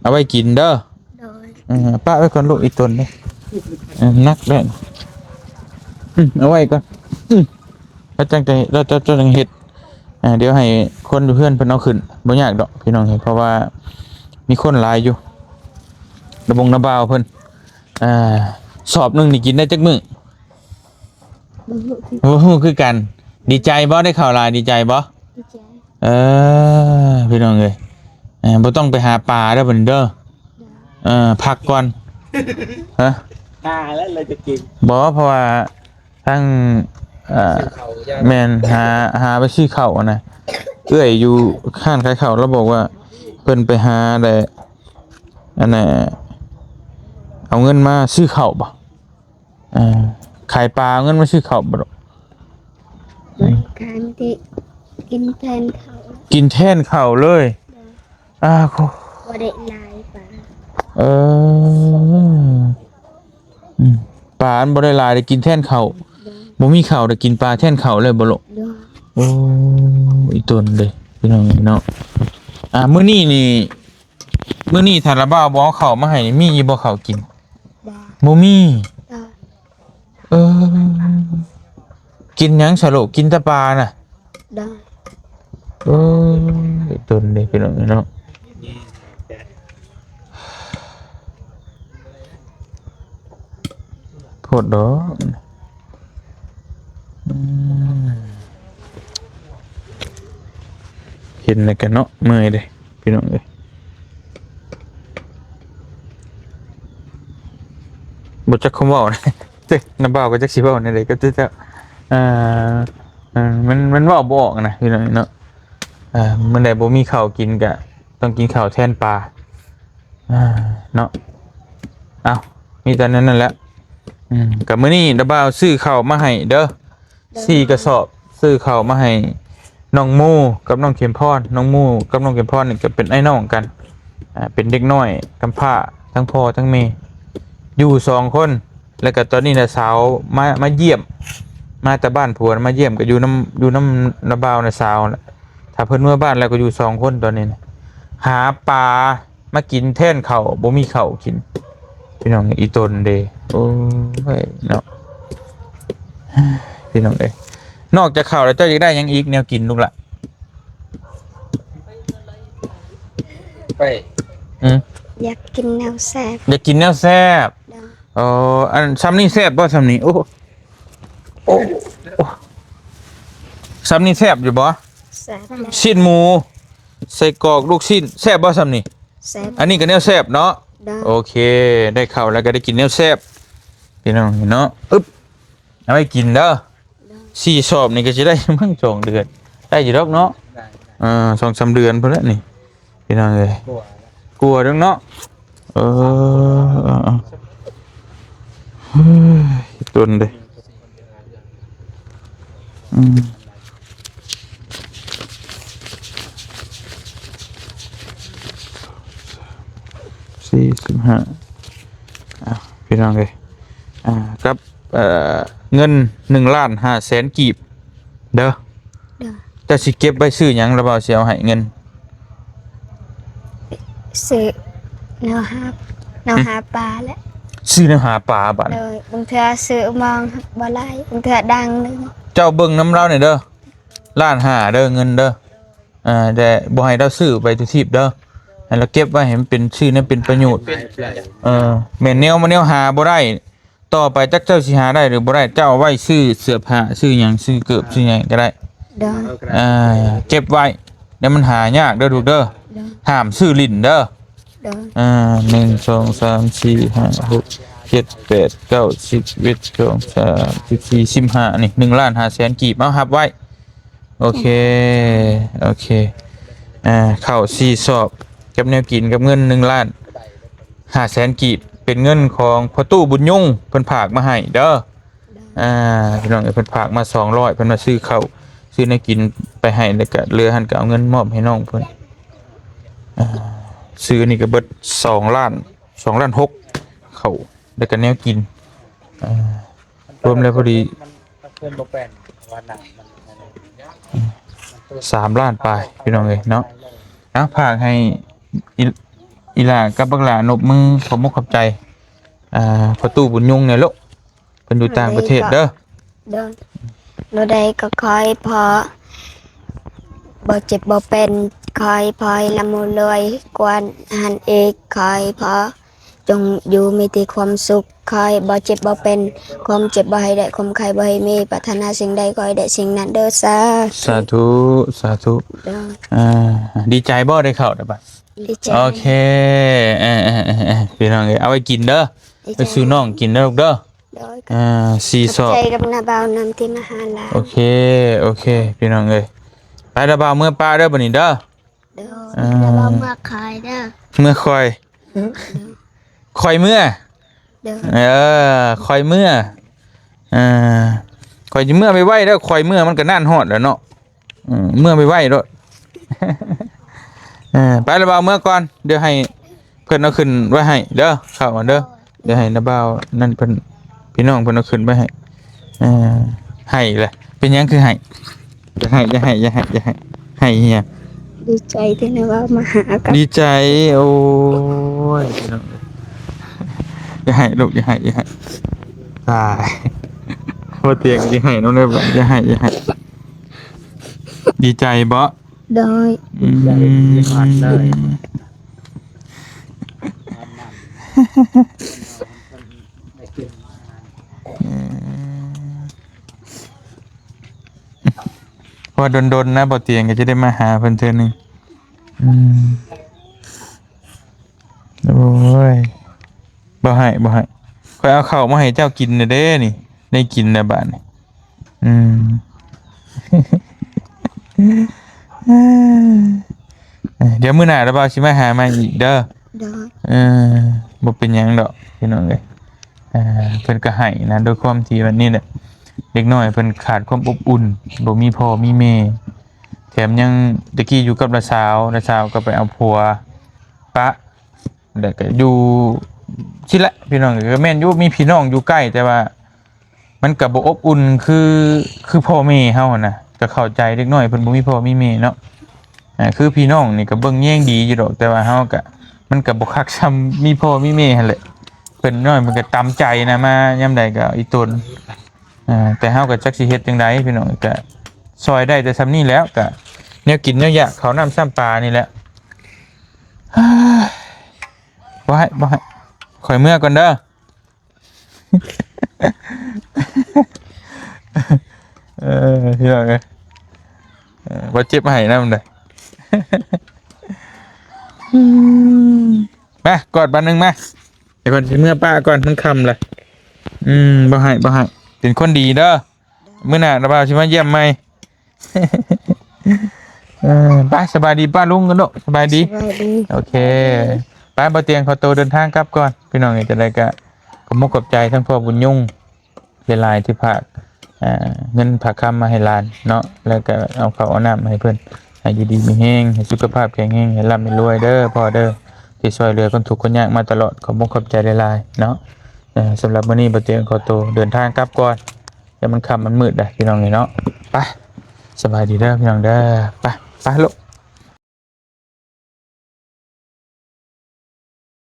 ເອົາໄວ້ກິນເດີ ໂດຍ ເອີ ປະໄວ້ກ່ອນລູກ ອີ່ຕົນເດ້ ເອີ ໜັກເດ້ ອືມ ເອົາໄວ້ກ່ອນ ອືມ ແລ້ວຈັ່ງໃດ ແລ້ວເຈົ້າ ເຈົ້າຈັ່ງເຮັດ ອ່າ ດຽວໃຫ້ຄົນຢູ່ເຮືອນເພິ່ນເອົາຂຶ້ນ ບໍ່ຍາກດອກພີ່ນ້ອງເອີຍ ເພາະວ່າມີຄົນຫຼາຍຢູ່ ນາບົງນາບ່າວເພິ່ນ ອ່າ ສອບໜຶ່ງນີ້ກິນໄດ້ຈັກມື້? ບໍ່ຮູ້ຄື ບໍ່ຮູ້ຄືກັນ ດີໃຈບໍ່ ໄດ້ເຂົ້າຫຼາຍ ດີໃຈບໍ່? ດີໃຈ ເອີ ພີ່ນ້ອງເອີຍ ເອີ ບໍ່ຕ້ອງໄປຫາປາເດີບັດນີ້ເດີ ໂດຍ ເອີ ພັກກ່ອນ ຮະ ຫາແລ້ວເລີຍຈະກິນ ບໍ່ ເພາະວ່າທາງ ເອີ ຊື້ເຂົ້າຢ່າງ ແມ່ນ ຫາ ຫາໄປຊື້ເຂົ້າຫັ້ນນະ ເອື້ອຍຢູ່ຮ້ານຂາຍເຂົ້າລາວບອກວ່າ ເພິ່ນໄປຫາໄດ້ ອັນນ່າ ເອົາເງິນມາຊື້ເຂົ້າບໍ່? ເອີ ຂາຍປາເອົາເງິນມາຊື້ເຂົ້າບໍ່? ອືມ ການທີ່ກິນແທນເຂົ້າ ກິນແທນເຂົ້າເລີຍ ໂດຍ ອ້າ ບໍ່ໄດ້ຫຼາຍປາ ເອີ ອືມ ປາມັນບໍ່ໄດ້ຫຼາຍ ໄດ້ກິນແທນເຂົ້າ ໂດຍ ບໍ່ມີເຂົ້າ ໄດ້ກິນປາແທນເຂົ້າເລີຍບໍ່ລູກ? ໂດຍ ໂອ້ ອີ່ຕົນເດ້ ພີ່ນ້ອງເນາະ ອ່າ ມື້ນີ້ນີ້ ມື້ນີ້ຖ້າລາວບ່າວບໍ່ເອົາເຂົ້າມາໃຫ້ນີ້ ມີຢູ່ບໍ່ເຂົ້າກິນ? ບໍ່ ບໍ່ມີ ໂດຍ ເອີ ກິນຫຍັງຊະລູກ? ກິນແຕ່ປານະ? ໂດຍ ເອີ ອີ່ຕົນເດ້ ພີ່ນ້ອງເນາະ ໂພດດອກ ອືມ ເຫັນແລ້ວກະເນາະ ເມື່ອຍເດ້ ພີ່ນ້ອງເອີຍ ບໍ່ຈັກຄວາມເວົ້າ ເຈົ້າ ນ້າບ່າວກໍຈັກຊິເວົ້າແນວໃດກັບເຈົ້າ ເອີ ເອີ ມັນ ມັນເວົ້າບໍ່ອອກນະ ພີ່ນ້ອງເນາະ ເອີ ມື້ໃດບໍ່ມີເຂົ້າກິນກະຕ້ອງກິນເຂົ້າແທນປາ ເນາະ ເອົ້າ ມີແຕ່ນັ້ນນັ້ນແຫຼະ ອືມ ກະມື້ນີ້ນ້າບ່າວຊື້ເຂົ້າມາໃຫ້ເດີ ໂດຍ ສີ່ກະສອບ ຊື້ເຂົ້າມາໃຫ້ນ້ອງໂມກັບນ້ອງເຂັມພອນ ນ້ອງໂມກັບນ້ອງເຂັມພອນນີ້ກະເປັນອ້າຍນ້ອງກັນ ອ່າ ເປັນເດັກນ້ອຍກຳພ້າ ທັງພໍ່ທັງແມ່ ຢູ່ສອງຄົນ ແລ້ວກະຕອນນີ້ນະສາວມາ ມາຢ້ຽມ ມາແຕ່ບ້ານຜົວ ມາຢ້ຽມ ກະຢູ່ນຳ ຢູ່ນຳນ້າບ່າວນ້າສາວແຫຼະ ຖ້າເພິ່ນເມືອບ້ານແລ້ວກະຢູ່ສອງຄົນຕອນນີ້ນະ ຫາປາ ມາກິນແທນເຂົ້າ ບໍ່ມີເຂົ້າກິນ ພີ່ນ້ອງ ອີ່ຕົນເດ້ ໂອ້ຍເນາະ ພີ່ນ້ອງເອີຍ ນອກຈາກເຂົ້າແລ້ວເຈົ້າຢາກໄດ້ຫຍັງອີກແນວກິນລູກຫຼາ? ໄປ ອືມ ຢາກກິນແນວແຊບ ຢາກກິນແນວແຊບ ໂດຍ ເອີ ອັນ ຊ່ຳນີ້ແຊບບໍ່ ຊ່ຳນີ້? ໂອ້ ໂອ້ ໂອ້ ຊ່ຳນີ້ແຊບຢູ່ບໍ່? ແຊບ ຊີ້ນໝູ ໄສ້ກອກ ລູກຊີ້ນ ແຊບບໍ່ຊ່ຳນີ້? ແຊບ ອັນນີ້ກໍແນວແຊບເນາະ ໂດຍ ໂອເຄ ໄດ້ເຂົ້າແລ້ວກໍໄດ້ກິນແນວແຊບ ພີ່ນ້ອງເນາະ ອຶບ ເອົາໄວ້ກິນເດີ ໂດຍ ສີ່ສອບນີ້ກໍຊິໄດ້ປະມານສອງເດືອນ ໄດ້ຢູ່ດອກເນາະ ໄດ້ ເອີ ສອງສາມເດືອນພຸ້ນແຫຼະນີ້ ພີ່ນ້ອງເອີຍ ກວ່າແລ້ວ ກວ່າດອກເນາະ ເອີ ເອີ ເອີ ເອີ ເຮີ້ຍ ຕົນເດ້ ອືມ ສີ່ສິບຫ້າ ອ່າ ພີ່ນ້ອງເອີຍ ອ່າ ກັບ ເອີ ເງິນໜຶ່ງລ້ານຫ້າແສນກີບເດີ ໂດຍ ເຈົ້າຊິເກັບໄວ້ຊື້ຫຍັງ ລະບ່າວຊິເອົາໃຫ້ເງິນ? ຊື້ແນວຫາ ແນວຫາປາແຫຼະ ຊື້ແນວຫາປາບາດ ໂດຍ ບາງເທື່ອຊື້ມອງບໍ່ຫຼາຍ ບາງເທື່ອດັງໜຶ່ງ ເຈົ້າເບິ່ງນຳລາວແດ່ເດີ ລ້ານຫ້າເດີ ເງິນເດີ ອ່າ ແຕ່ບໍ່ໃຫ້ລາວຊື້ໄປທຸກທີບເດີ ໃຫ້ລາວເກັບໄວ້ໃຫ້ມັນເປັນ ຊື້ແນວເປັນປະໂຫຍດ ເອີ ແມ່ນແນວ ແນວຫາບໍ່ໄດ້ ຕໍ່ໄປຈັກເຈົ້າຊິຫາໄດ້ຫຼືບໍ່ໄດ້ ເຈົ້າເອົາໄວ້ຊື້ເສື້ອຜ້າ ຊື້ຫຍັງ ຊື້ເກີບ ຊື້ຫຍັງກໍໄດ້ ໂດຍ ອ່າ ເກັບໄວ້ ແລ້ວມັນຫາຍາກເດີລູກເດີ ໂດຍ ຫ້າມຊື້ຫຼິ້ນເດີ ໂດຍ ອ່າ ໜຶ່ງ ສອງ ສາມ ສີ່ ຫ້າ ຫົກ ເຈັດ ແປດ ເກົ້າ ສິບ ສິບເອັດ ສິບສອງ ສິບສາມ ສິບສີ່ ສິບຫ້າ ນີ້ ໜຶ່ງລ້ານຫ້າແສນກີບ ເອົາຮັບໄວ້ ໂອເຄ ໂອເຄ ອ່າ ເຂົ້າສີ່ສອບ ກັບແນວກິນ ກັບເງິນໜຶ່ງລ້ານຫ້າແສນກີບ ເປັນເງິນຂອງພໍ່ຕູ້ບຸນຍົງ ເພິ່ນຝາກມາໃຫ້ເດີ ອ່າ ພີ່ນ້ອງເອີຍ ເພິ່ນຝາກມາສອງຮ້ອຍ ເພິ່ນວ່າຊື້ເຂົ້າ ຊື້ແນວກິນໄປໃຫ້ ແລ້ວກະເຫຼືອຫັ້ນກະເອົາເງິນມອບໃຫ້ນ້ອງເພິ່ນ ອ່າ ຊື້ອັນນີ້ກະເບິດສອງລ້ານ ສອງລ້ານຫົກ ເຂົ້າ ແລ້ວກະແນວກິນ ອ່າ ລວມແລ້ວພໍດີ ມັນ ມັນເພິ່ນບໍ່ແປນວ່າໜັງມັນ ສາມລ້ານປາຍ ພີ່ນ້ອງເອີຍເນາະ ອ່ະ ຝາກໃຫ້ອີ ອີຫຼ້າກັບບັກຫຼ້ານົບມື ຂອບມຸກຂອບໃຈ ອ່າ ພໍ່ຕູ້ບຸນຍົງແດ່ລູກ ເພິ່ນຢູ່ຕ່າງປະເທດເດີ ໂດຍ ແນວໃດກໍຂໍໃຫ້ພໍ່ບໍ່ເຈັບບໍ່ເປັນ ຂໍໃຫ້ພໍ່ຮ່ຳໃຫ້ລວຍກວ່າຫັ້ນອີກ ຂໍໃຫ້ພໍ່ ຈົ່ງຢູ່ມີແຕ່ຄວາມສຸກ ຂໍໃຫ້ບໍ່ເຈັບບໍ່ເປັນ ຄວາມເຈັບບໍ່ໃຫ້ໄດ້ ຄວາມໄຂ້ບໍ່ໃຫ້ມີ ປາດຖະໜາສິ່ງໃດ ຂໍໃຫ້ໄດ້ສິ່ງນັ້ນເດີ ສາທຸ ສາທຸ ສາທຸ ໂດຍ ອ່າ ດີໃຈບໍ່ໄດ້ເຂົ້າແລ້ວບາດ? ດີໃຈ ໂອເຄ ເອີໆໆໆ ພີ່ນ້ອງເອີຍ ເອົາໄວ້ກິນເດີ ດີໃຈ ໄປສູ່ນ້ອງກິນເດີລູກເດີ ໂດຍ ອ່າ ສີ່ຊອກ ຂອບໃຈກັບນ້າບ່າວນຳທີ່ມາຫາຫຼານ ໂອເຄ ໂອເຄ ພີ່ນ້ອງເອີຍ ໄປລະບ່າວເມືອປະເດີບັດນີ້ເດີ ໂດຍ ອ່າ ລະບ່າວເມືອຄອຍເດີ ເມືອຄອຍ ໂດຍ ຄອຍເມືອ ໂດຍ ເອີ ຄອຍເມືອ ອ່າ ຂ້ອຍຊິເມືອໄວໆເດີ ຂ້ອຍເມືອມັນກໍນານຮອດແລ້ວເນາະ ເອີ ເມືອໄວໆໂລດ ເອີ ໄປລະບ່າວເມືອກ່ອນ ດຽວໃຫ້ເພິ່ນເອົາຂຶ້ນໄວ້ໃຫ້ເດີ ເຂົ້າກ່ອນເດີ ດຽວໃຫ້ລະບ່າວນັ້ນເພິ່ນ ພີ່ນ້ອງເພິ່ນເອົາຂຶ້ນໄວ້ໃຫ້ ເອີ ໄຫ້ແຫຼະ ເປັນຫຍັງຄືໄຫ້? ຢ່າໄຫ້ ຢ່າໄຫ້ ຢ່າໄຫ້ ຢ່າໄຫ້ ໄຫ້ເຫຍ ດີໃຈທີ່ໄດ້ເວົ້າມາຫາກັນ ດີໃຈ ໂອ້ຍ ພີ່ນ້ອງ ຢ່າໄຫ້ລູກ ຢ່າໄຫ້ ຢ່າໄຫ້ ຕາຍ ບໍ່ຕຽງຊິໄຫ້ນຳເລີຍ ຢ່າໄຫ້ ຢ່າໄຫ້ ດີໃຈບໍ່? ໂດຍ ອືມ ດີໃຈ ເພາະວ່າດົນໆນະ ບໍ່ຕຽງກໍຈະໄດ້ມາຫາເພິ່ນເທື່ອໜຶ່ງ ອືມ ໂອ້ຍ ບໍ່ໃຫ້ ບໍ່ໃຫ້ ຂ້ອຍເອົາເຂົ້າມາໃຫ້ເຈົ້າກິນແລ້ວເດ້ນີ້ ໄດ້ກິນແລ້ວບາດນີ້ ອືມ ດຽວມື້ໜ້າລະບ່າວຊິມາຫາໃໝ່ອີກເດີ ໂດຍ ເອີ ບໍ່ເປັນຫຍັງດອກ ພີ່ນ້ອງເອີຍ ອ່າ ເພິ່ນກໍໃຫ້ນະ ດ້ວຍຄວາມທີ່ວ່ານີ້ແຫຼະ ເດັກນ້ອຍເພິ່ນຂາດຄວາມອົບອຸ່ນ ບໍ່ມີພໍ່ມີແມ່ ແຖມຍັງ ແຕ່ກີ້ຢູ່ກັບຫຼານສາວ ຫຼານສາວກໍໄປເອົາຜົວປະ ແລ້ວກໍຢູ່ຊີ້ແຫຼະ ພີ່ນ້ອງ ກໍແມ່ນຢູ່ ມີພີ່ນ້ອງຢູ່ໃກ້ ແຕ່ວ່າ ມັນກໍບໍ່ອົບອຸ່ນຄື ຄືພໍ່ແມ່ເຮົາຫັ້ນນະ ກໍເຂົ້າໃຈເດັກນ້ອຍເພິ່ນບໍ່ມີພໍ່ມີແມ່ເນາະ ອ່າ ຄືພີ່ນ້ອງນີ້ກໍເບິ່ງແຍງດີຢູ່ດອກ ແຕ່ວ່າເຮົາກໍ ມັນກໍບໍ່ຄັກສ່ຳມີພໍ່ມີແມ່ຫັ້ນແຫຼະ ເພິ່ນນ້ອຍມັນກໍຕຳໃຈນະ ມາຍາມໃດກໍອີ່ຕົນ ອ່າ ແຕ່ເຮົາກໍຈັກຊິເຮັດຈັ່ງໃດ ພີ່ນ້ອງ ກໍຊ່ອຍໄດ້ແຕ່ສ່ຳນີ້ແຫຼະ ກໍແນວກິນແນວຢາກ ເຂົ້ານ້ຳຊ້ຳປານີ້ແຫຼະ ບໍ່ໃຫ້ ບໍ່ໃຫ້ ຂ້ອຍເມືອກ່ອນເດີ. ເອີ ພີ່ນ້ອງເອີຍ ເອີ ບໍ່ເຈັບໃຫ້ນຳເດີ ມາ ກອດບາດໜຶ່ງມາ ດຽວກ່ອນ ຊິເມືອປະກ່ອນ ມັນຄ່ຳລະ ອືມ ບໍ່ໃຫ້ ບໍ່ໃຫ້ ເປັນຄົນດີເດີ ມື້ໜ້າລະບ່າວຊິມາຢ້ຽມໃໝ່ ເອີ ໄປ ສະບາຍດີປ້າລຸງກັນເນາະ ສະບາຍດີ ສະບາຍດີ ໂອເຄ ໄປ ບໍ່ຕຽງຂໍໂຕເດີນທາງກັບກ່ອນ ພີ່ນ້ອງເອີຍ ຈັ່ງໃດກໍຂອບມຸກຂອບໃຈທັງພໍ່ບຸນຍົງຫຼາຍໆ ທີ່ຝາກ ອ່າ ເງິນຝາກຄຳມາໃຫ້ຫຼານເນາະ ແລ້ວກໍເອົາເຂົ້າເອົານ້ຳມາໃຫ້ເພິ່ນ ໃຫ້ຢູ່ດີມີແຮງ ໃຫ້ສຸຂະພາບແຂງແຮງ ໃຫ້ລ່ຳໃຫ້ລວຍເດີພໍ່ເດີ ທີ່ຊ່ວຍເຫຼືອຄົນທຸກຄົນຍາກມາຕະຫຼອດ ຂອບມຸກຂອບໃຈຫຼາຍໆເນາະ ເອີ ສຳລັບມື້ນີ້ບໍ່ຕຽງຂໍໂຕເດີນທາງກັບກ່ອນ ແຕ່ມັນຄ່ຳມັນມືດແລ້ວພີ່ນ້ອງເອີຍເນາະ ໄປ ສະບາຍດີເດີພີ່ນ້ອງເດີ ໄປ ໄປລູກ